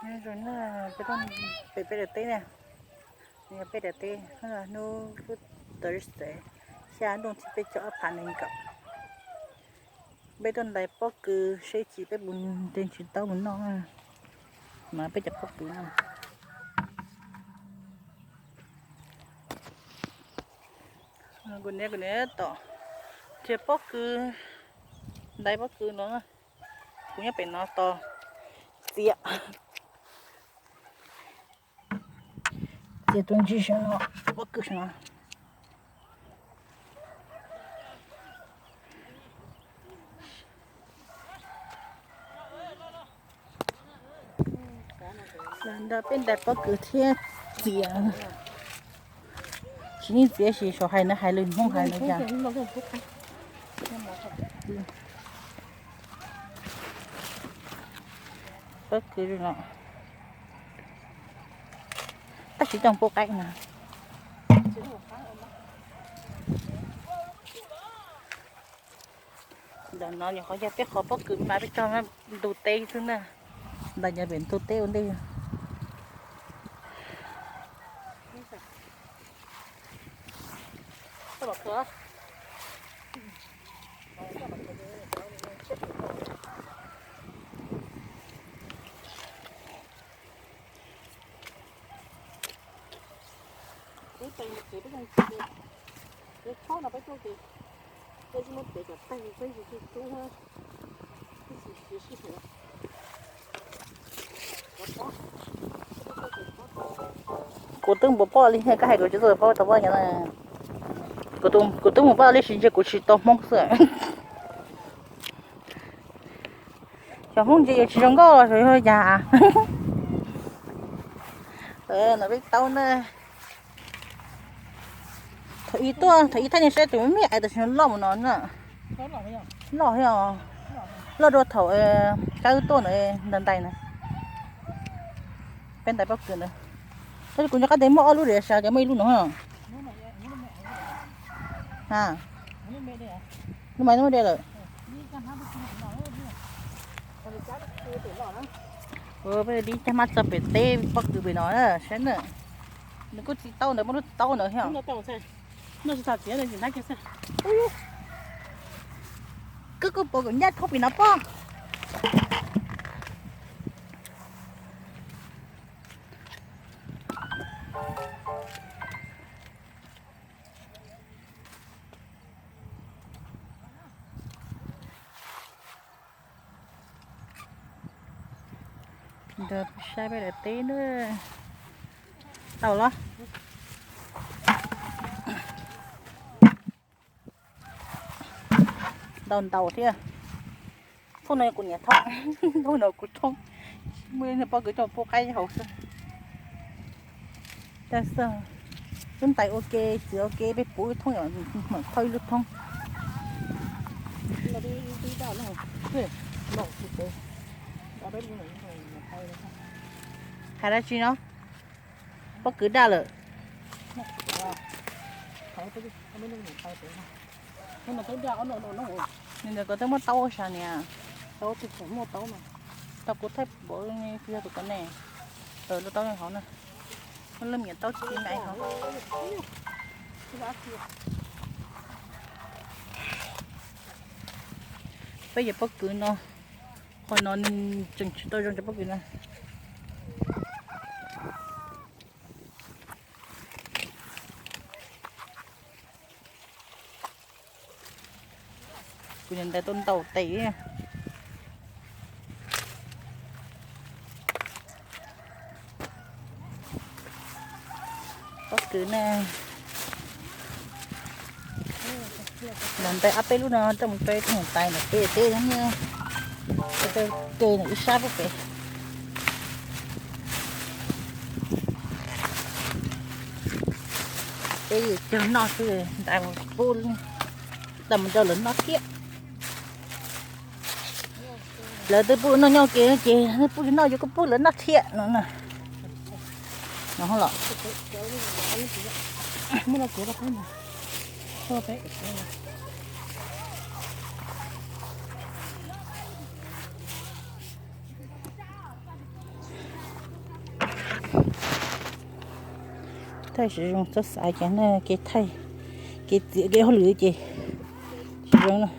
Zoo na, peb tuaj pem peb daim teb na, yog peb daim teb, hnub lub Thursday, xya ntuj thib peb caug ob phav nees nkaum. Peb tuaj ntais pob kws seb tsis peb puas ntes tsis tau mus noj mas peb cov pob kws no. Kuv niam, kuv niam tom txiav pob kws, ntais pob kws no. Kuv nyob pem no tos txiav, txiav tus ntsis saum no, pob kws saum no. Los nrog peb ntais pob kws thiab txiav. Tsis yeej txiav sis saum hais na, hais lus Hmoob hais na cas. Pob kws no, tab sis coj pub qaib na. Ntawm no nyuam qhuav yog peb qhov pob kws mas peb cog ntug teb xwb na. Ntawm no pem ntug teb ua ntej. Kuv twb npau poj li, koj hais kuv tsis txawj paub tau poj na. Kuv twb mus poj li sis ntshe kuv tsis tau Hmoob xwb. Cov Hmoob ntse yuav tsis zoo nkauj los yog cas. No peb taub na. Thaum ib tuaj, thaum ib thaj niag saib tus me me ais tam sim no loj mus no na. Loj thiab os. Loj dua thaum kab wb tuaj ntawd ntais ntais na. Peb ntais pob kws ntawd. Tab sis kuv nco qab tias muaj ob lub diam sas ces muaj ib lub no. Lub mas muaj de lawm. Peb dib caj hmab txog pem teb pob kws pem no na, saib na. Nws kuj txiv taub ntawd, muaj lub txiv taub ntawd thiab. Koj kuj pom kom ncaj thoob pem no pob. Nrog saib peb daim teb na. Tau los. Ntau ntau thiab. Thoob no kuv niam thoob, thoob no kuv thoob. Muaj pob kws coj pub qaib hauv xwb. Tag xwb, wb ntais ua ke, txiav ua ke, peb puv ib thoob, mam thauj ib lub thoob. Hais dab tsi no? Pob kws daj lawm. Nws ntawd ko twb muab taub ua sa niam. Tau kuv thaij pov yog tus ko ne. Lub taub hauv na. Lub me nyuam taub tsis me hauv. Peb cov pob kws no, qhov no nws tseem tsis tau zoo cov pob kws no. Kuv niam ntais tuaj ntaus tes. Pob kws ne, los ntais ob peb lub no coj mus rau tus niam tais ntawm peb teb no, rau ke ntawm ib sab pub pem. Peb cog noj xwb, ntais mus pub, ntais mus rau lawv noj thiab. Lawv twb pub noj nyob ua ke ces pub tsis noj yuav kuj pub lawv noj thiab no na. No los. Thaij tsis zoo txhob xav ces na, kev thaij, kev txiav kev hauj lwm ces tsis zoo na.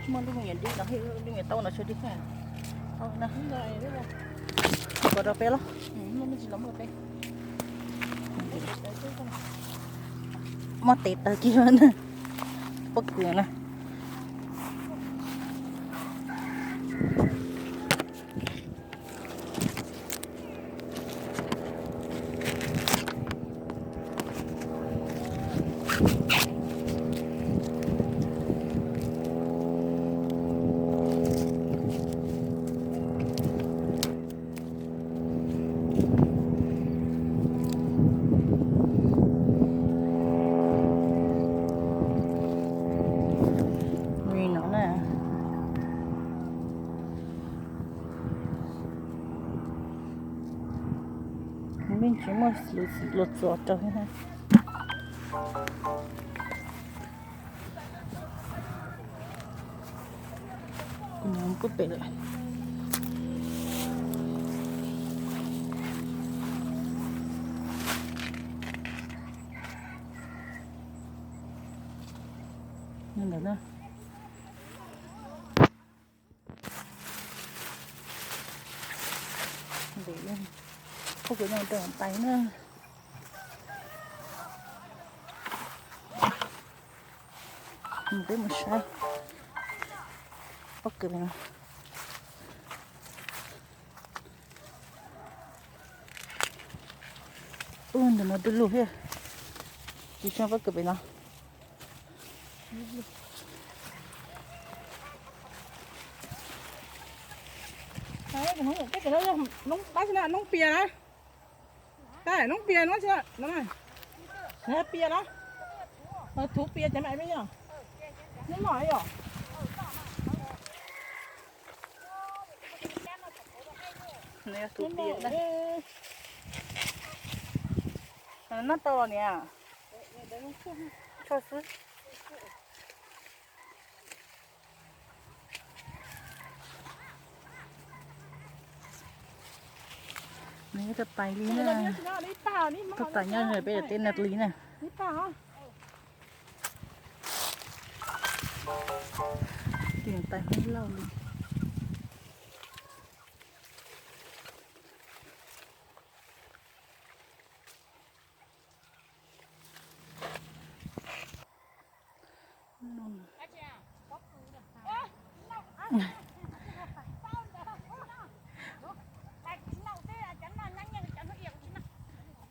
Muaj lub me nyuam dib no, lub me nyuam taub no tshuav dib thiab. Kom rau peb los? Muab tes taw kiag na, pob kws na. Li no na. Yeej tsis muaj lus txuas rau thiab. Kuv mus pem lawm. Ntawm na. Pob kws no rau tais na. Peb mus saib pob kws no. Ub, ntawm no dub lug thiab. Tsis tshua pob kws pem no. Noob pias na. Tab noob pias no, pias no, thuv pias cov mam me yog. Hnub no yog. Noj tau los niam? Tshuaj xwb. Nws tau tais li na. Tau tais nyob peb tej no li na. Tais hauv lauj li.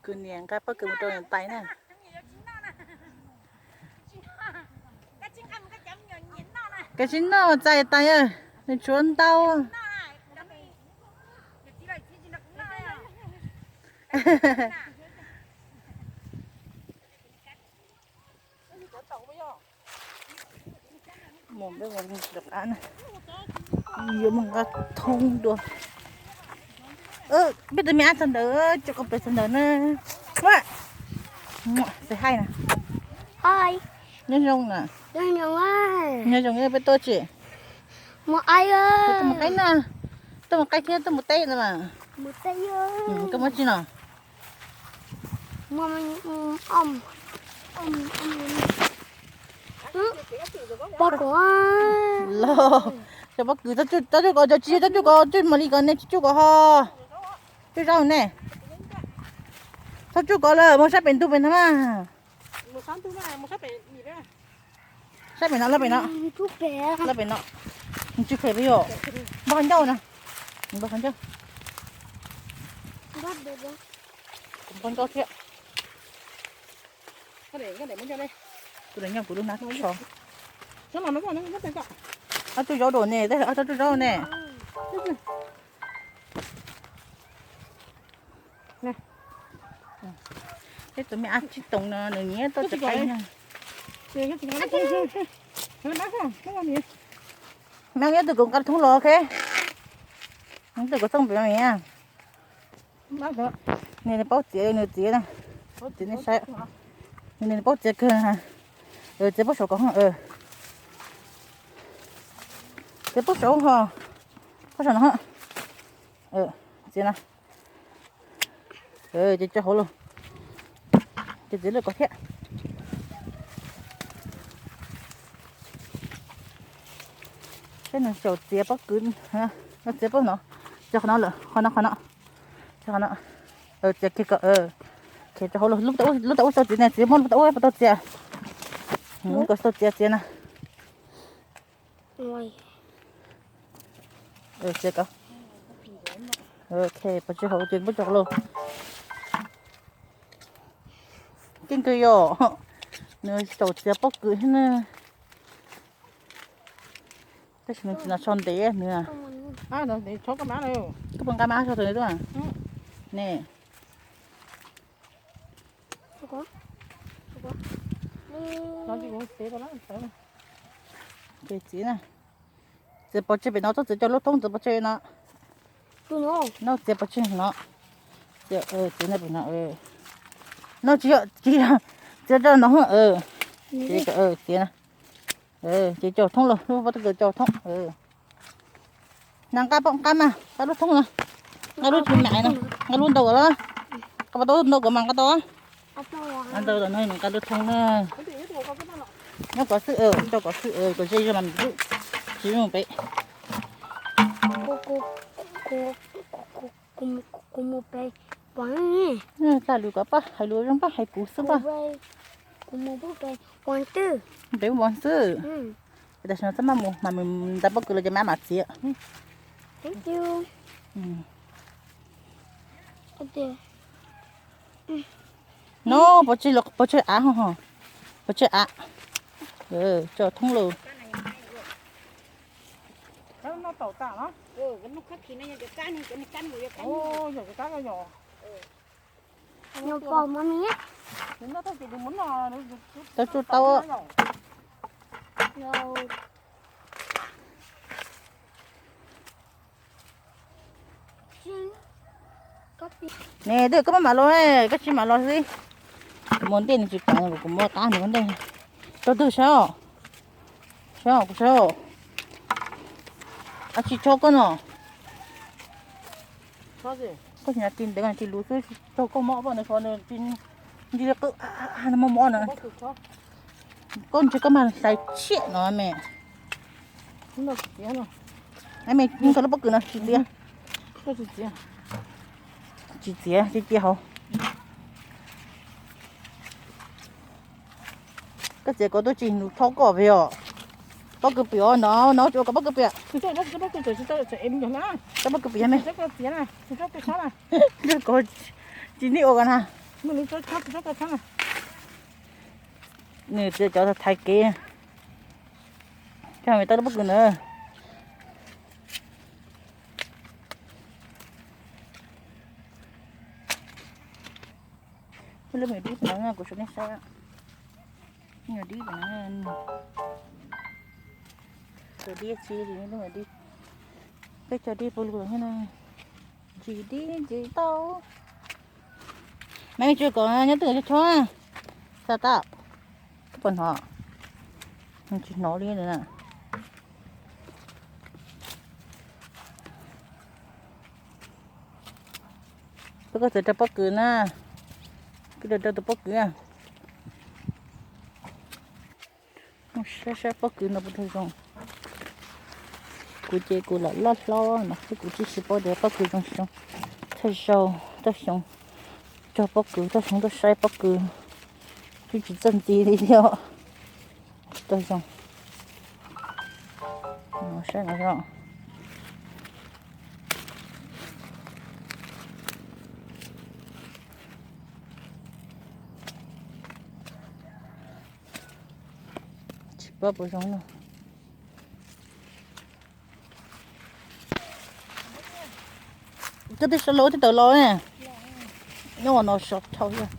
Kwv niam nqa pob kws mus rau niam tais na. Koj tsis noj txais tais, nws tshuav ntau. Mus peb mus rov qab na. Yuav mus nqa thoob dua. Peb tus me ab txog ntawd, tsis qhov pem txog ntawd na. Xav hais na. Nyob zoo na. Nyob zoo, peb tuaj tsis? Peb tuaj mus qaib na. Tuaj mus qaib thiab tuaj mus teb no mas. Koj muaj tsi no? Pob kws, cov pob kws, txhob tsuj kov, cov tsis txhob tsuj kov, tsuj mam li kov ne, tsis tsuj kov ho. Tsuj zaub ne. Txhob tsuj kov lawm, mus sab pem ntug pem no mas. Sab pem no, lawm pem no. Lawm pem no. Nws tsis phem peb yom. Npog qhov ncauj na. Npog qhov ncauj. Npog ncauj thiab. Kuv daim nyob kuv lub hnab tsho. Ob tug zaub dua ne, tej zaum ob tug zaub ne. Peb tus me ab Tsib Toom no nws nyiam tuaj txiav qaib na. Me ab, nyob twg kuv nqa thoob los, ok. Nyob twg kuv xoj pem no niam. Nws paub txiav, nws txiav na. Txiav nej saib. Nws paub txiav kawg na. Txiav pob saum kom, txiav pob saum ho, pob saum no. Txiav na. Ces tso hauv lauj. Ces txiav lwj kov thiab. Saib nws xyaum txiav pob kws no, txiav pob no, txiav qhov no lawm, qhov no, qhov no, txiav qhov no, txiav kiag kom, tso hauv lauj, lub tau ua tau txiav ne, txiav muab lub tau ua puas tau txiav, kom tau txiav txiav na. Txiav kom, ok, pov tseg hauv ces muab tso hauv lauj. Keej kawg yom, nws xyaum txiav pob kws thiab na. Tab sis nws tsis nov so ntev nws. Koj puas nqa mab so tus nws tuaj ne? Ces txiav na. Txiav pov tseg pem no, txhob txiav cov lub thoob, txiav pov tseg no. No txiav pov tseg no. Txiav, txiav no pem no. No tsis yog, tsis yog, txiav rau no. Txiav, txiav na. Ces cov thoob los lub pob kws cov thoob. Na nqa pom nqa mas, nqa lub thoob no. Nqa lub tsis mam no, nqa lub ntau los. Koj puas tau ntau kom mas nqa tau. Ntau los no nqa lub thoob na. Nyob kov xwb, rau kov xwb, kom ze zog mas tsis zoo pem. Kuv mus pem Pov. Txaj lus kom pab hais lus zoo pab hais kuv xwb pab. Kuv mus pem Pov twg? Pem Pov xwb. Tam sim no txaj maj mus mas nta pob kws los ces mam mam txiav. No pov tseg, pov tseg av ho, pov tseg av. Tso thoob lawm. Tau tsuj tau. Ne, twb koj maj mam los, koj tsis mam los xwb. Kuv muaj ntej nws tsis kam, kuv muab qab nws ua ntej. Rau twg saib, saib kuv saib. Ab tsis tso koj no. Koj tsis nas ti ntev, nas ti luv xwb, tso koj mob poj nws xyov nws tsis nti li qw, nws mob mob na. Koj ntshe koj mas hlais tshiab no me. Me, koj lub pob kws no tsis txiav. Tsis txiav, cia cia hauv. Koj txiav kom tuaj tsis nws thob koj pem os. Pob kws pem os no, no tsis ua kom pob kws pem. Tsis pob kws pem me. Koj tsis nej ua kom na. Nws txiav cov thaiv kev. Coj me tau lub pob kws na. Muaj lub me dib pem no kuv tso nej saib. Nyuag dib pem no. Cov dib tsis li lub me dib. Peb cov dib pub lug thiab na. Ntsis dib ntsis tau. Maiv Tsuj kom nyob twj ywm chob. Xav tau. Koj puas hnov? Tsis hnov li na. Peb koj txiav rau pob kws na. Koj rau tus pob kws. Saib saib pob kws no puas tau zoo. Kuv ces kuv lam loj hlob no xwb kuv tsis paub tias pob kws zoo tsis zoo. Thawj zaug, thawj xyoo cog pob kws, thawj xyoo tuaj saib pob kws, twb tsis txawj ntxiv li thiab. Tsis tau zoo. Saib no zoo. Tsis paub puas zoo no. Koj twb sau lus twb tawm los ne. Nyob no sau dhau thiab.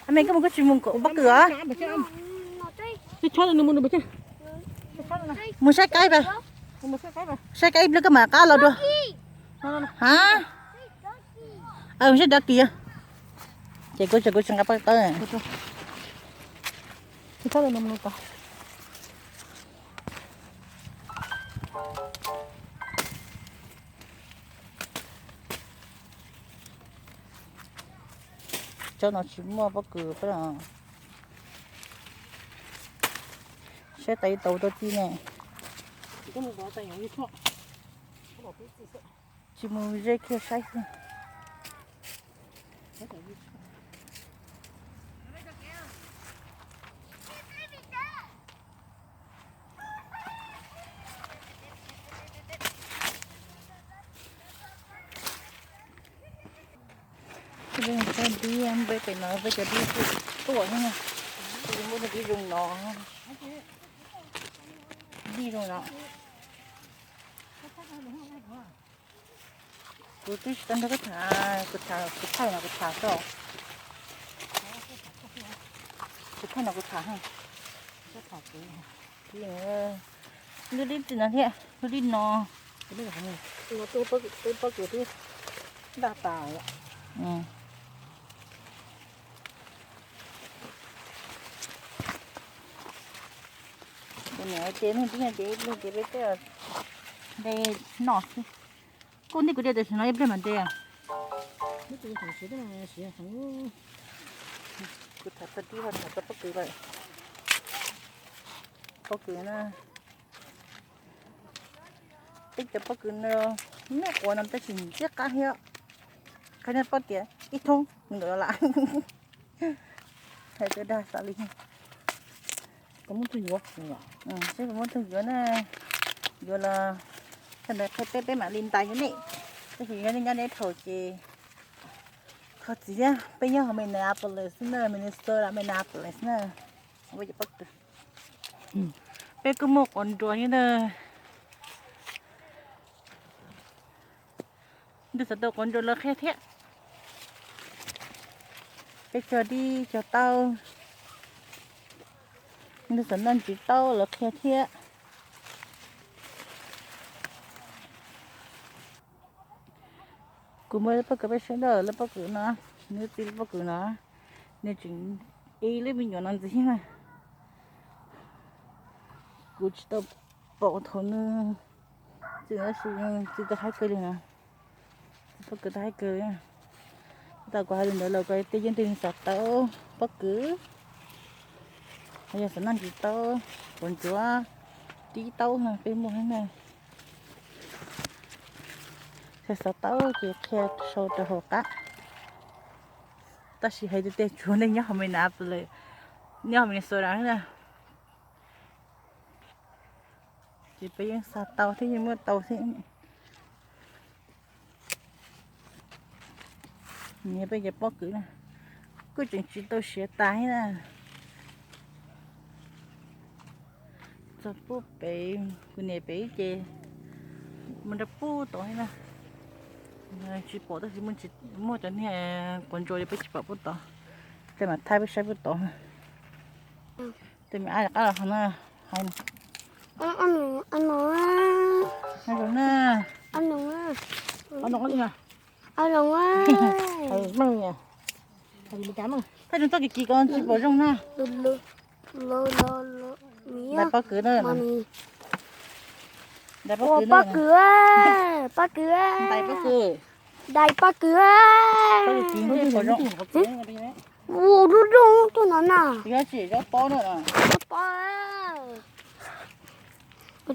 Me, koj mus koj tsis mus kom pob kws os? Mus saib kaib pas. Saib kaib ib pliag koj mam qab los dua. Ha? Saib dov tias. Ces kuv tseem kuv tsis nqa pob kws. Tsis txhob li no no tas. Tsob no tsis muaj pob kws pab. Saib tas tau tau ti ne. Tsis mus ze kiag saib xwb. Peb cov dib, peb pem no peb cov dib tuaj tuaj xwb na. Peb muab cov dib zoo no, dib zoo no. Kuv twb tsis tau nrog koj tham, kuv tham, kuv thaij no kuv tham xwb. Kuv thaij no kuv tham. Lub dib txim no thiab, lub dib no. Peb pob kws twb daj tas. Kuv niam ces neeg tib no ces ib pliag ces peb tej de noj xwb. Kuj ntej kuv de tam sim no ib pliag mam de. Kuv tham txog dib ho tham txog pob kws lawm. Pob kws na, peb cov pob kws no, nej quav no tab sis ntxim qab thiab. Qhia nej paub tias ib thoob nws nkawd los lam. Hais twb dag xav li. Seb puas muaj tug yuav na, yuav los thaij ntawd qhia peb, peb mam li ntais xwb ne. Tab sis yog nej nyob deb dhau ces qhov txiv thiab, peb nyob hauv Minneapolis xwb na, Minnesota Minneapolis na. Peb cov pob kws, peb kuj muaj quav ntsuas thiab na. Ntuj xav tau quav ntsuas lawv qhia thiab. Peb cog dib cog taub, ntuj xav noj ntsis taub lawv qhia thiab. Kuv muaj pob kws peb sawv daws, lub pob kws no, nws txiv lub pob kws no, nws tseem ib lub me nyuam no ntxiv thiab na. Kuv tsis tau pom thaum nws txiv, tab sis txiv tau haib kawg li na. Txiv pob kws tau haib kawg li. Tau kuv hais li ntawd los kuv tej yeej twg xav tau pob kws, yog xav noj ntsis taub, quav ntsuas, dib taub no peb muaj thiab na. Yog xav tau ces qhia sau rau hauv qab. Tab sis hais tiag tiag tsuav nej nyob hauv Minneapolis, nyob hauv Minnesota na. Ces peb yeej xav tau thiab yeej muaj tau thiab. Niam peb cov pob kws na, kuj tseem tsis tau siav tas thiab na. Txog pub pem kuv niam pem ces mus nrog pub tod thiab na. Tsis pom tab sis muaj cov niag quav ntsuas li peb tsis pom pub tod. Tej mam thaij peb saib pub tod. Tej me ab qab los hov na, hais na. Thaij zoo txoj kis kis ko tsis pom zoo na. Ntais pob kws na. Ntais pob kws na. Pob kws, pob kws, ntais pob kws, ntais pob kws. Ua dub dub tuaj no na. Pob, pob.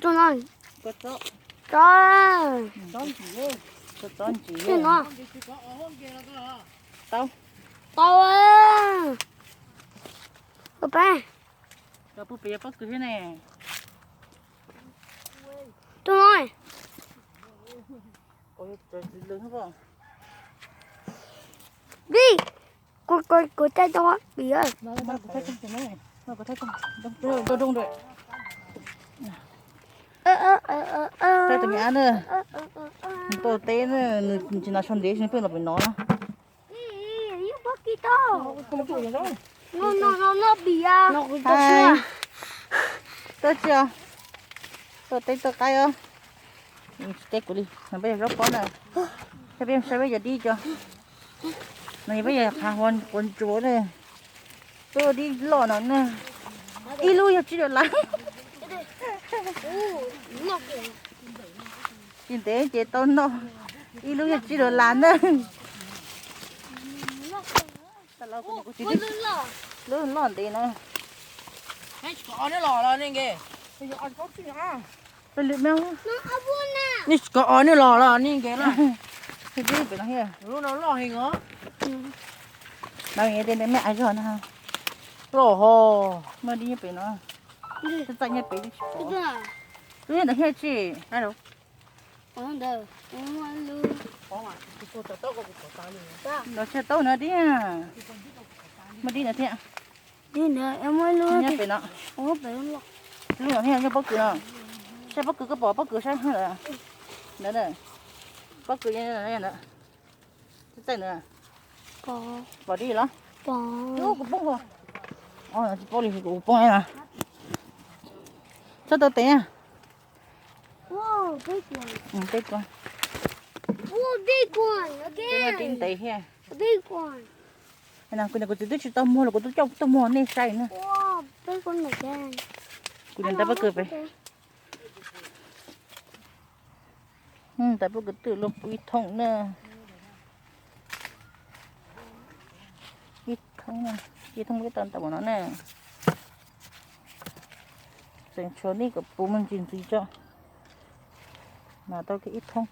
Tuaj no. Tsob, tsob ntsim, tsob ntsim no. Tau, tau. Pub pem, pub pem pob kws thiab ne. Tuaj no. Vij, kuv, kuv, kuv thaij tau vij. Thaij tus me ab na, nws tuaj teb na, nws tsis nov sau ntev, nws pheej los pem no na. Hais, tuaj tsi os, tuaj teb tuaj qaib os. Tsis teb kuv li, no peb yog zaub pob na. Thiab peb saib peb cov dib tso. No yog peb yog qhav quav ntsuav na. Peb ua dib loj no na. Ib lub yog tsib dollar. Ntev ces tau noj ib lub yog tsib dollar na. Lub loj ntev na. Peb lwm me. Nej tsis kov o nej los los nej nkees na. Lub no loj heev os. Loj ho. Muaj dib nyob pem no. Txaj nyob pem tsis pom. Lub ntawd thiaj tsis. Los tshaj taub no dib. Muaj dib no thiab. Nyob pem no. Lub no thiab, nyob pob kws no. Saib pob kws, koj pom pob kws saib ntawd. Ntawd, pob kws ntawd. Txaij ntawd. Pom dib los? Kuv poob, tsis paub li, kuv poob na. Txhob tau tes. Peb kuv, peb kuv ntev thiab. Kuv txiv twb tsis tau muag los kuv twb coj tuaj muag nej saib na. Kuv niam tais pob kws pem. Tais pob kws twb luag pub ib thooj na. Ib thooj, ib thooj peb tau ntau no na. Tseem tshuav nej kom puv me ntsis ntxiv tso. Mas tau kiag ib thooj.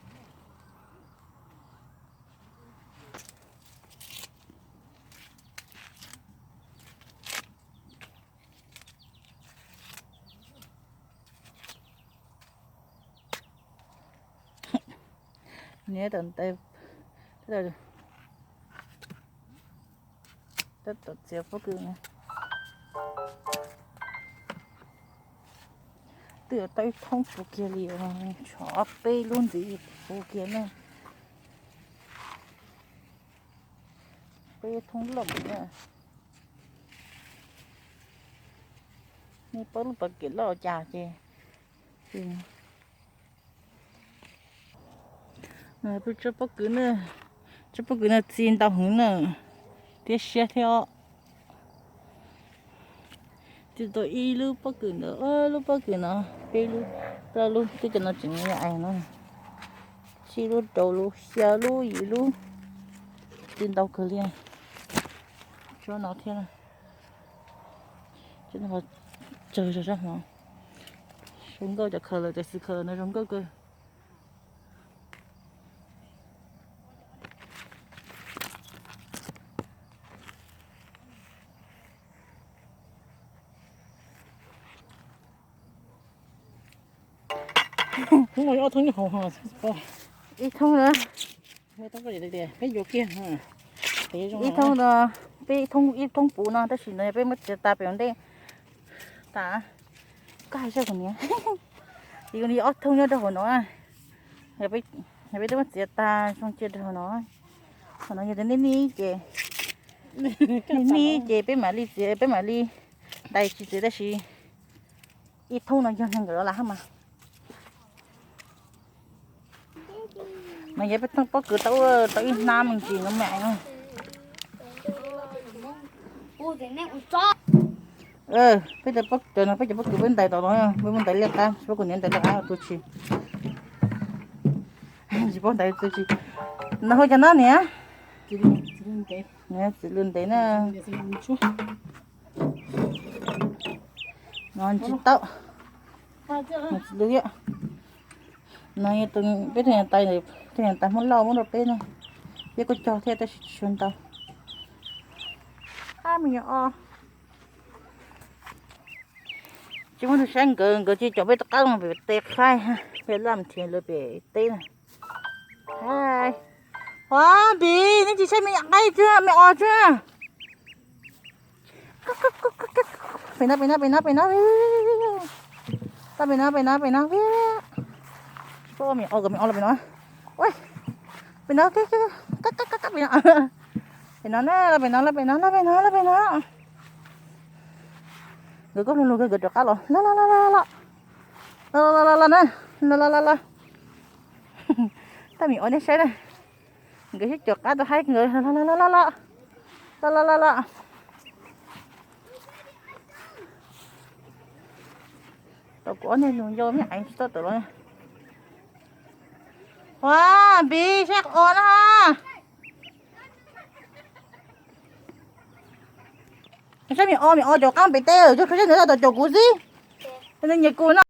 Niam tais, tab tom txiav pob kws na. Twb tau ib thooj puv kiag li, tshuav peb lub ntxiv puv kiag na. Peb thooj loj na. Nej paub lub pas kem loj cas ces. Tsob pob kws na, tsob pob kws no txi ntau heev na, thiab siab thiab os. Txi tau ib lub pob kws ntawd, lub pob kws no, peb lub, plaub lub, twb cov no tseem ais no. Tsib lub, rau lub, xya lub, yim lub, txi ntau kawg li. Tsob no thiab. Tsawg zog zog no. Zoo nkauj cov khaws lawm, cov xwm khaws lawm no zoo nkauj kawg. Ob thooj nyuj hauv, ib thooj na. Peb yuav kiag, ib thooj no, peb ib thooj, ib thooj puv no tab sis no peb muab txiav tas pem ua ntej tas. Koj hais saib kuv niam, ces kuv niam ob thooj nyob rau hauv no. Yog peb twb muab txiav tas zoo cia rau hauv no. Hauv no yog tias nej nij ces, nej nij ces peb mam li txiav, peb mam li ntais tsis txiav tab sis ib thooj no yog neeg nkawd los lam hab mas. No yog peb thooj pob kws tau, tau ib hnab me ntsis no me. Peb cov pob kws no, peb cov pob kws peb ntais tau no, peb muab ntais liaj qab, peb kuv niam ntais liaj qab tus tsis, tsis paub ntais tus tsis. No hu cas no niam? Txiv lws ntev na. No tsis tau. No tsis lws thiab. No peb tus niam tais, tus niam tais Hmoob Lauj muab rau peb na. Peb kuj cog thiab tab sis tsis tshua ntau. Ab, me nyuam os. Tsis muaj tus saib nkawd, nkawd tsis caum peb rov qab los pem teb qaib, peb laj nrhiav lawv pem teb na. Hais, ua Npis, nej tsis saib me nyuam qaib tsuag, me os tsuag. Pem no, pem no, pem no, pem no. Tau pem no, pem no, pem no. Tsis paub me os, me os los pem no. Ua, pem no, pem no. Pem no na, los pem no, los pem no, los pem no, los pem no. Nkawd koj lug lug nkawd rov qab los. Los los los los los. Los los los los na. Los los los los. Tab meeg ua nej saib na. Nkawd sib caum qab tau haib nkawd. Los los los los los. Los los los los. Tau kuv ob niag nus yau me aiv tsis tau tawm los. Ua, Npis saib o na. Saib me o, me o caum qab pem teb, tsuas saib ntawd tau caum kuv xwb. Nyiam kuv no.